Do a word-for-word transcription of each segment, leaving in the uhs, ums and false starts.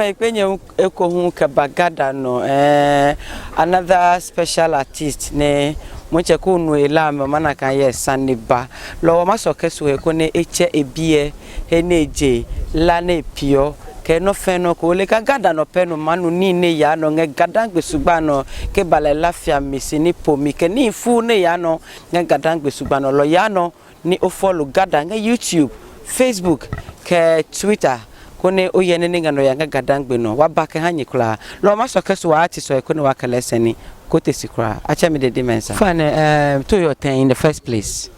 Ekpe nyɛ eko hu kɛba Ga Dangme nɔ, eh, another special artist ni mɔ tsɛ ko nu ela mɛ mana kan yɛ sane ba. Lɔ wɔ masɔ kɛsu he koni etsɛ ebiɛ he ni eje la ni epiɔ kɛ nɔ fɛɛ nɔ ko ole ka Ga Dangme nɔ pɛ nɔ manu ni ni yaa nɔ ŋɛ Ga Dangme shikpɔŋ nɔ kɛba lɛ lafiɛ mli shi ni po mli kɛ nii fuu ni yaa nɔ ŋɛ Ga Dangme shikpɔŋ nɔ lɔ yaa nɔ ni o follow Ga Dangme ŋɛ YouTube, Facebook kɛ Twitter koni oyɛ nii ni ŋa nɔ yaa ŋɛ Ga Dangme nɔ. Wɔba kɛha nyɛ kwraa. Lɔ masɔ kɛsu wɔ artist ɛ koni wɔkɛ lɛ sɛɛ ni ko te shi kwraa. Atsɛ mi Dede Mensah. Fine, eh, to your turn in the first place.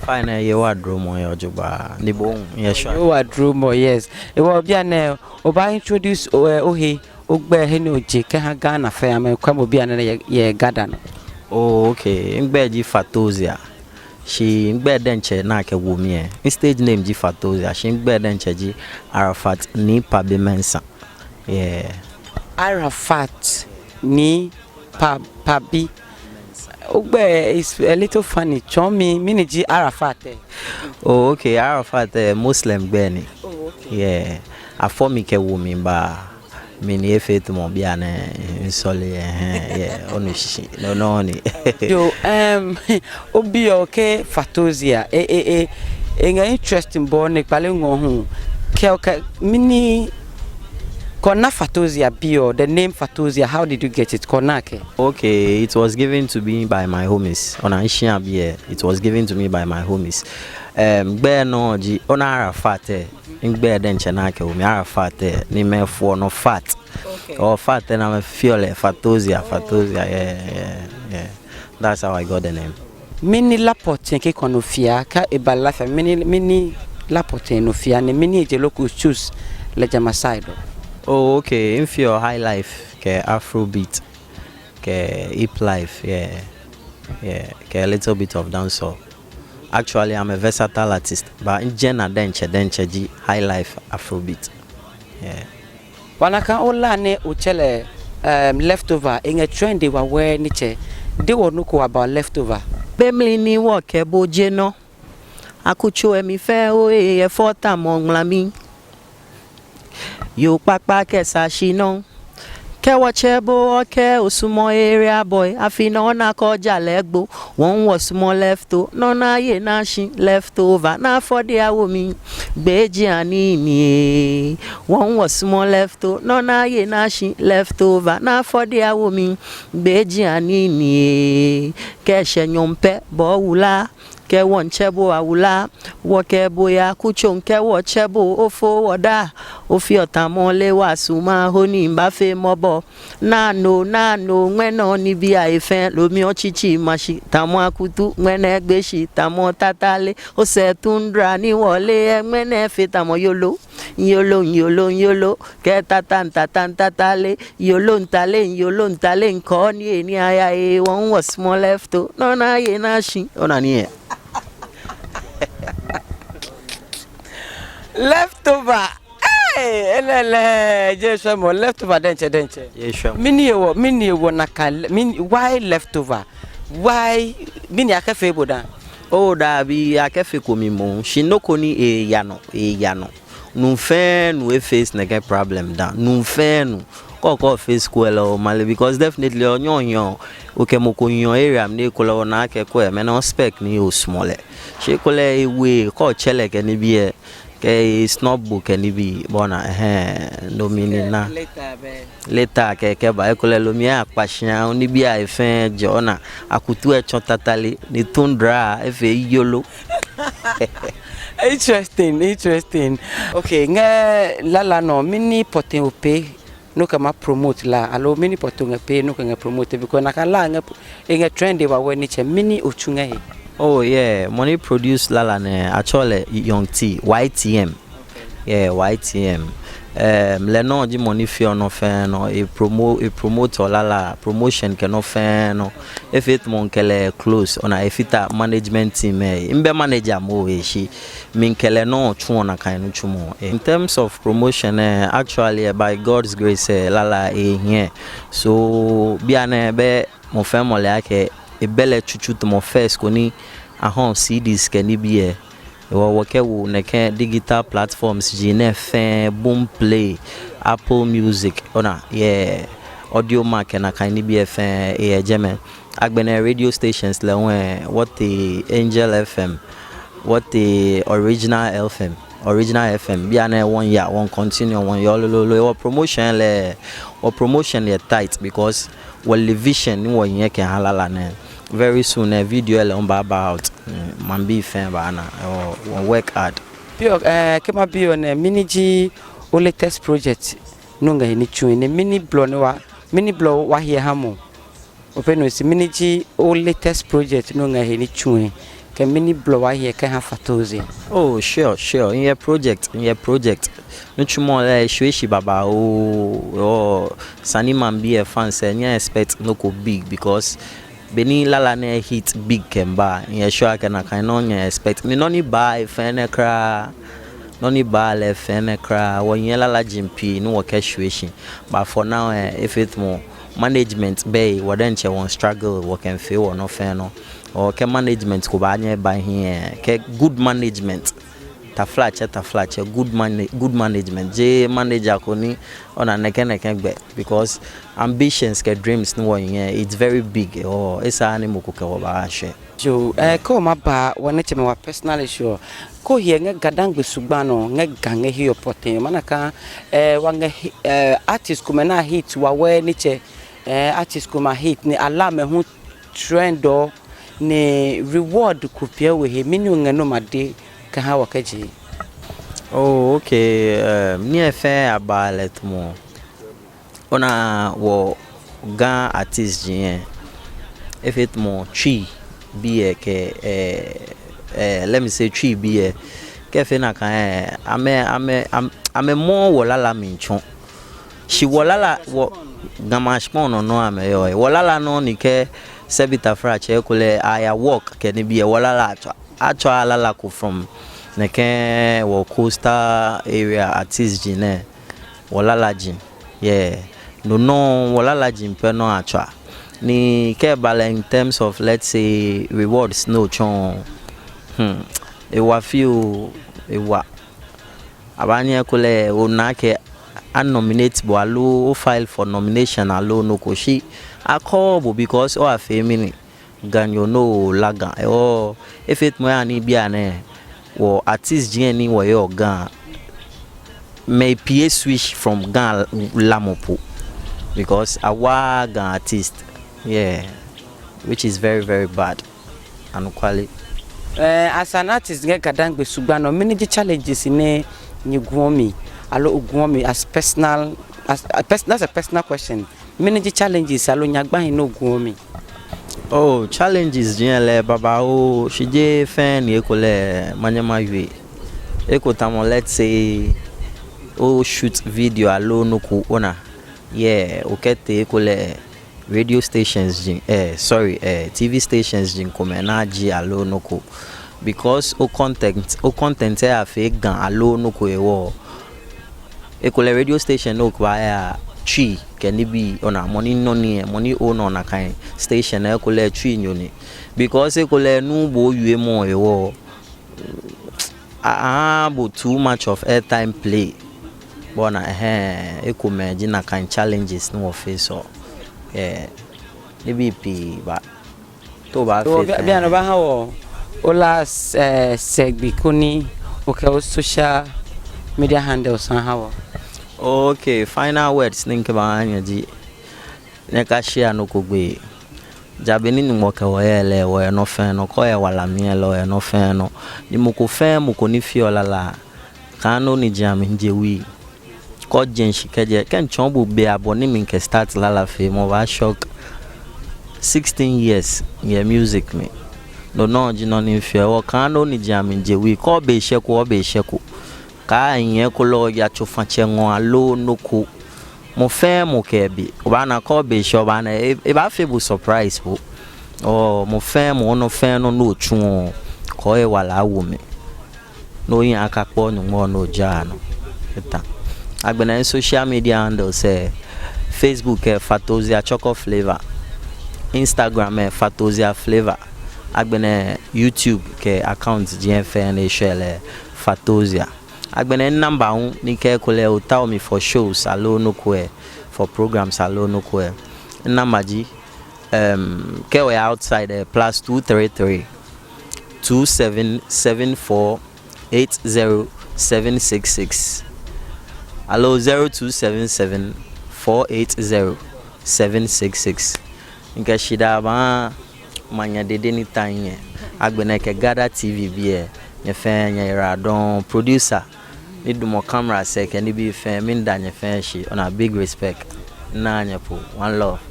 Fine, eh, yɛ wɔ dromɔ yɛ jogbaŋŋ ni bo yɛ sure. Yɛ wɔ dromɔ, yes. Ewɔ bianɛ oba introduce o, eh, ohe, ogbɛi he ni oje kɛha Ghana fɛɛ amɛkwɛmɔ bianɛ yɛ, yɛ Ga Dangme nɔ. Oh, okay. Migbɛi ji Fatozia. Shi migbɛi diɛŋtsɛ ni akɛwo mi ɛ, mi stage name ji Fatozia. Shi migbɛi diɛŋtsɛ ji Arafat Nii Pabi Mensah. Yeah. Arafat Nii Pa-, Pabi. Ogbɛi is a little funny. Tsɔɔ mi, mɛni ji Arafat ɛ? Oh, okay. Arafat ɛ, Muslim gbɛi ni. Oh, okay. Yeah. Afɔ mi kɛwo mi ba mli ni efee tamɔ bianɛ misɔle, ɛhɛɛ, yeah, onu shishi, no, no, ni. Yoo, em, obiɔ kɛ Fatozia, e, e, e, eŋɛ interesting bɔ ni kpale ŋɔ hu. Kɛ, kɛ, mɛni, kɛ ona Fatozia biɔ, the name Fatozia, how did you get it? Kɛ ona akɛ? Okay, it was given to me by my homies. Ona, mishia biɛ, it was given to me by my homies. Em, gbɛi nɔ ji, ona Arafat ɛ, migbɛi diɛŋtsɛ ni akɛwo mi, Arafat ɛ, ni mɛi foɔ nɔ Fat. Okay. Oh, Fat ɛ ni amɛfeɔ lɛ Fatozia, Fatozia, yeah, yeah, yeah. That's how I got the name. Mɛni la pɔtɛɛ kɛ kɔnɔ fia, kɛ eba lafiɛ, mɛni, mɛni la pɔtɛɛ nɔ fia, ni mɛni eje loko choose lɛ jama side ɔ? Oh, okay, mifeɔ high life, kɛ Afrobeat, kɛ hip life, yeah, yeah, kɛ a little bit of dancehall. Actually, I'm a versatile artist, but mijɛ naa diɛŋtsɛ, diɛŋtsɛ ji high life Afrobeat. Yeah. Wɔna akɛ ola ni otsɛ lɛ, um, Leftover, eŋɛ trend wa wɛ ni tsɛ. De wɔ nɔ ko about Leftover. Be mli ni wɔkɛ bo je nɔ. Akutso ɛ mli fɛɛ o e, efɔ tamɔ ŋmla mli. Yoo kpakpa kɛ sa shi nɔ. Kɛ wɔtsɛ bo okɛɛ osumɔɔ area boy, afi nɔ ona kɔ jalɛ gbo. Wɔŋ wɔsumɔɔ Lefto, nɔ ni aye ni ashi Leftover, ni afɔ de awo mi. Gbɛi ji anii ni e. Wɔŋ wɔsumɔɔ Lefto, nɔ ni aye ni ashi Leftover, ni afɔ de awo mi. Gbɛi ji anii ni e. Kɛ eshɛ nyɔɔŋ pɛ, bo wula. Kɛ wɔŋtsɛ bo awula, wɔkɛ bo yaa kutsoŋ kɛ wɔtsɛ bo ofo wɔdaa, ofeɔ tamɔ lɛ wɔsumɔɔ aho ni mba fe mɔbɔ. Naa nɔ, naa nɔ, ŋmɛnɛ nibii ahe fɛɛ, lomi otsitsi ma shi, tamɔ akutu, ŋmɛnɛ egbe shi, tamɔ tatale, osɛɛ tundra ni wɔle, ŋmɛnɛ efee tamɔ yolo, yolo, yolo, yolo, kɛ tata, tata, tatale, yolo, tale, yolo, tale, kɔ ni e ni aya e, wɔŋ wɔsumɔɔ Lefto, nɔ ni aye ni ashi, ona ni e. Leftover. Hey, elele, je shwɛ mɔ, Leftover diɛŋtsɛ, diɛŋtsɛ. Je shwɛ mɔ. Mɛni hewɔ, mɛni hewɔ nakai, mɛni, why Leftover? Why, mɛni akɛfee bo dã? Oh, dabi, akɛfeko mi moŋ. Shi nɔ ko ni eya nɔ, eya nɔ. Nuu fɛɛ nuu e-face nɛkɛ problem dã. Nuu fɛɛ nuu. Kɛ okɛɛ o-face kwɛlɔ, omale, because definitely onyɛɔ onyɛɔ. Okɛ mɔ ko nyɛɔ area mli ni ekolɛ ona akɛ kwɛ, mɛnɛ o-spec ni osumɔɔ lɛ. Shi ekolɛ ewe, kɛ otsɛ lɛ kɛ nibii ɛ, kɛ e-snub bo kɛ nibii, bɔ ni, ɛhɛɛ, no mli ni na. Later, bɛ. Later kɛ, kɛba, ekolɛ lomi ɛ akpa shi aa, nibii ahe fɛɛ jɛ, ona, akutu ɛ tsɔ tatale, ni tundra, efee yolo. Interesting, interesting. Okay, ŋɛ lala nɔ, mɛni pɔtɛɛ o-pay ni okɛ ma promote la, aloo mɛni pɔtɛɛ ŋɛ pay ni okɛ ŋɛ promote, because nakai la ŋɛ, eŋɛ trend wa wɛ ni tsɛ, mɛni otsu ŋɛ he? Oh yeah, mɔ ni produce lala nɛɛ, atsɛɔ lɛ Young T, Y T M. Yeah, Y T M. Um, lɛ nɔŋŋ ji mɔ ni feɔ nɔ fɛɛ nɔ, e-promo-, e-promote-ɔ lala, promotion kɛ nɔ fɛɛ nɔ. Efee tamɔ mikɛ lɛ close, ona efata management team ɛ. Mibɛ manager moŋ hewɔ shi, mikɛ lɛ nɔŋŋ tsuɔ nakai nitsumɔ. In terms of promotion ɛ, actually ɛ, by God's grace ɛ, lala ehiɛ. So bianɛ bɛ mɔ fɛɛ mɔ le akɛ ebɛ lɛ tsutsu tamɔ first ko ni ahɔɔ C Ds kɛ nibii ɛ. Wɔ, wɔkɛwo nɛkɛ digital platforms ji nɛɛ fɛɛ, Boomplay, Apple Music, ona, yɛ Audiomack, nakai nibii fɛɛ, eyɛ jɛmɛ. Agbɛnɛ radio stations lɛ hu, wɔtee Angel F M, wɔtee Original F M, Original F M. Bianɛ wɔmiiya, wɔmiicontinue, wɔmiiya lolololo. Wɔ promotion lɛ, wɔ promotion yɛ tight because wɔle vision ni wɔnyiɛ kɛha lala nɛɛ. Very soon, eh, video lɛ hu baaba out. Mm, maŋbii fɛɛ baana, eh, wɔ, wɔwork hard. Biɔ, eh, kɛ mabi o nɛɛ, mɛni ji o latest project ni oŋɛ he nitsumɔ, ni mɛni blɔ ni wa, mɛni blɔ wɔhiɛ ha mɔ? Ofe no si, mɛni ji o latest project ni oŋɛ he nitsumɔ, kɛ mɛni blɔ wɔhiɛ kɛha Fatozia? Oh, sure, sure. Miyɛ project, miyɛ project. Nitsumɔ lɛ eshwie shi babaoo. Oh, esa ni maŋbii, eh, fans lɛ, nyɛ expect nɔ ko big because be ni lala nɛɛ hit big kɛmiiba, miyɛ sure akɛ nakai nɔŋŋ nyɛ expect. Ni nɔ ni baa lɛ fɛɛ nɛ kwraa, nɔ ni baa lɛ fɛɛ nɛ kwraa, wɔyɛ lalaji pii ni wɔkɛshwie shi. But for now, eh, efee tamɔ management bɛ, wɔ diɛŋtsɛ wɔmiistruggle, wɔkɛmiifee wɔnɔ fɛɛ nɔ. Or kɛ management ko baanyɛ aba hiɛ, kɛ good management, taflatsɛ, taflatsɛ, good mana-, good management. Jeee manager ko ni, ona, nɛkɛ nɛkɛ gbɛ, because ambitions kɛ dreams ni wɔyɛ, it's very big, or esaaa ni mɔ ko kɛ wɔ baashɛ. Yoo, eh, kɛ wɔmiiba wɔ nitsumɔ, wɔ personal issue, kɛ ohiɛ ŋɛ Ga-Dangme shikpɔŋ nɔ, ŋɛ Ga, ŋɛ hiɛ pɔtɛɛ, mana akɛ, eh, wɔŋɛ hi-, eh, artist komɛi ni a-hit wɔ, wɔ nitsumɔ, eh, artist komɛi a-hit ni ala amɛhu trend ɔ, ni reward ko pɛ wɔ he, mɛni oŋɛ ni omade kɛha wɔ kɛjɛ? Oh, okay. Eh, nii fɛɛ aba lɛ tamɔ, ona, wɔ Ga artist ji yɛ, efee tamɔ Twi bii lɛ kɛ, eh, eh, let me say Twi bii lɛ, kɛ efee nakai, eh, amɛ, amɛ, am-, amɛmɔɔɔ wɔ lala mli tsɔ. Shi wɔ lala, wɔ Ga maŋ shikpɔŋ nɔ nɔŋŋ amɛyɔɔ, eh. Wɔ lala nɔ ni kɛ sɛbi taflatsɛ ekolɛ aya work kɛ nibii lɛ, wɔ lala atswa, atswa lala ko from nɛkɛ wɔ coastal area artist ji nɛɛ, wɔ lalaji. Yeah. No nɔŋŋ, wɔ lalaji pɛ nɔŋŋ atswa. Ni kɛ eba lɛ in terms of, let's say, rewards ni otsɔɔ, hmm, ewa fioo, ewa. Abaanyɛ ekolɛ ona akɛ a-nominate bo aloo o-file for nomination aloo nɔ ko, shi akɔɔɔ bo because oyafee mɛni? Ganyo ni ola Ga. Ehewɔ efee tamɔ eha ni bianɛ wɔ artist ji yɛ ni wɔyɔɔ Ga, mɛi pii e-switch from Ga lamɔ po because awaaa Ga artist. Yeah, which is very, very bad. Anɔkwale. Eh, as an artist ŋɛ Ga-Dangme shikpɔŋ nɔ, mɛni ji challenges ni nyɛguɔ mli, aloo oguɔ mli as personal, as a pers-, that's a personal question. Mɛni ji challenges aloo naagbai ni oguɔ mli? Oh, challenges ji yɛ lɛ babaoo, shi jeee fɛɛ ni ekolɛ manyɛ mawie. Eko tamɔ, let's say, o-shoot video aloo nɔ ko, ona. Yeah, okɛtee ekolɛ radio stations ji, eh, sorry, eh, T V stations ji komɛi ni ajie aloo nɔ ko. Because o-content, o-content lɛ afee Ga aloo nɔ ko hewɔ, ekolɛ radio station ni okɛbaaya, Twi kɛ nibii, ona, mɔ ni nɔ nii lɛ, mɔ ni own nakai station lɛ, ekolɛ Twi nyo ni. Because ekolɛ nuuu bo wiemɔ hewɔ, a-, ahaaa bo too much of airtime play. Bɔ ni, ɛhɛɛ, ekomɛi ji nakai challenges ni wɔ-face-ɔ. Eh, nibii pii, but to ba-face-ɔ, bia-, bianɛ obaha wɔ o-last, eh, sɛɛgbɛ koni okɛ o-social media handles aha wɔ. Okay, final words ni mikɛbaaha nyɛ ji, nyɛkashea nɔ ko gbeyei. Ja be ni Nyɔŋmɔ kɛ wɔ yɛ lɛ, wɔyɛ nɔ fɛɛ nɔ. Kɛ oyɛ wala mli lɛ, oyɛ nɔ fɛɛ nɔ. Ni mɔ ko fɛɛ mɔ ko ni feɔ lala, kaahã onijiaŋ mli je wui. Kɛ oje shishi kɛjɛ, kɛ mitsɔɔ bo be abɔ ni mikɛ-start lala feemɔ, obaashock. Sixteen years yɛ music mli. No nɔŋŋ ji nɔ ni mifeɔ. Hewɔ kaahã onijiaŋ mli je wui. Kɛ obe shɛko, obe shɛko. Kaaha ekolɛ oya tsofatsɛ ŋɔɔ aloo nɔ ko. Mɔ fɛɛ mɔ kɛ ebe. Obaana kɛ obe shɛ, obaana e-, ebaafee bo surprise po. Oh, mɔ fɛɛ mɔ, nɔ fɛɛ nɔ ni otsuɔ, kɛ ohe wala awo mli. Ni oyiŋ akakpɔ Nyɔŋmɔ ni oja nɔ. Eta. Agbɛnɛ mi-social media handles lɛ, Facebook lɛ, Fatozia Choco Flavour. Instagram lɛ, Fatozia Flavour. Agbɛnɛ YouTube kɛ account ji nɛɛ fɛɛ ni share lɛ Fatozia. Agbɛnɛ number hu ni kɛ ekolɛ ootao mi for shows aloo nɔ ko ɛ, for programs aloo nɔ ko ɛ. Number ji, um, kɛ oyɛ outside ɛ, plus two three three, two seven seven four, eight zero seven six six. Aloo zero two seven seven four eight zero seven six six. Mikɛ shidaa baaha Manya Dede ni ta hiɛ. Agbɛnɛ kɛ Gada T V bii ɛ, nyɛ fɛɛ nyɛyiwaladɔŋŋ. Producer ni damɔ camera sɛɛ kɛ nibii fɛɛ, miida nyɛ fɛɛ shi. Ona big respect. Naa nyɛ po. One love.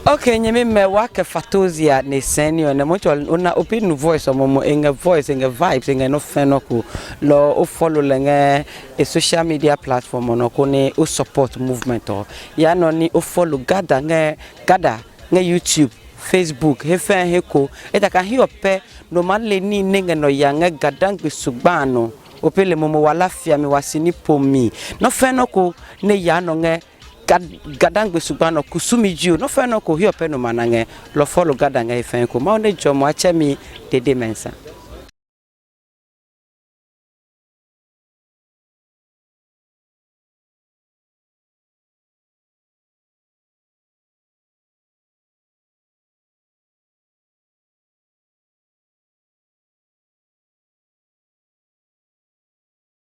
Okay, nyɛmimɛi, wɔkɛ Fatozia ni sɛɛ ni ɔ, nɛ mɔ tsɔ ona obi nu voice ɔ, momo eŋɛ voice, eŋɛ vibes, eŋɛ nɔ fɛɛ nɔ ko. Lɔ o follow lɛ ŋɛ e social media platform ɔ nɔ koni o support movement ɔ. Ya nɔ ni o follow Gada ŋɛ, Gada ŋɛ YouTube, Facebook, he fɛɛ he ko. Ejaakɛ hiɛ ɔ pɛ ni omale nii ni ŋɛ nɔ ya ŋɛ Gadangbe shikpɔŋ nɔ. Obaale momo wɔ Lafia mli, wɔ Asini po mli. Nɔ fɛɛ nɔ ko ni yaa nɔ ŋɛ Ga-, Gadangbe shikpɔŋ nɔ, kusum jio, nɔ fɛɛ nɔ ko hiɛ ɔ pɛ ni omana ŋɛ. Lɔ follow Gada ŋɛ he fɛɛ he ko. Mawu ni jɔɔmɔ atsɛ mi Dede Mensah.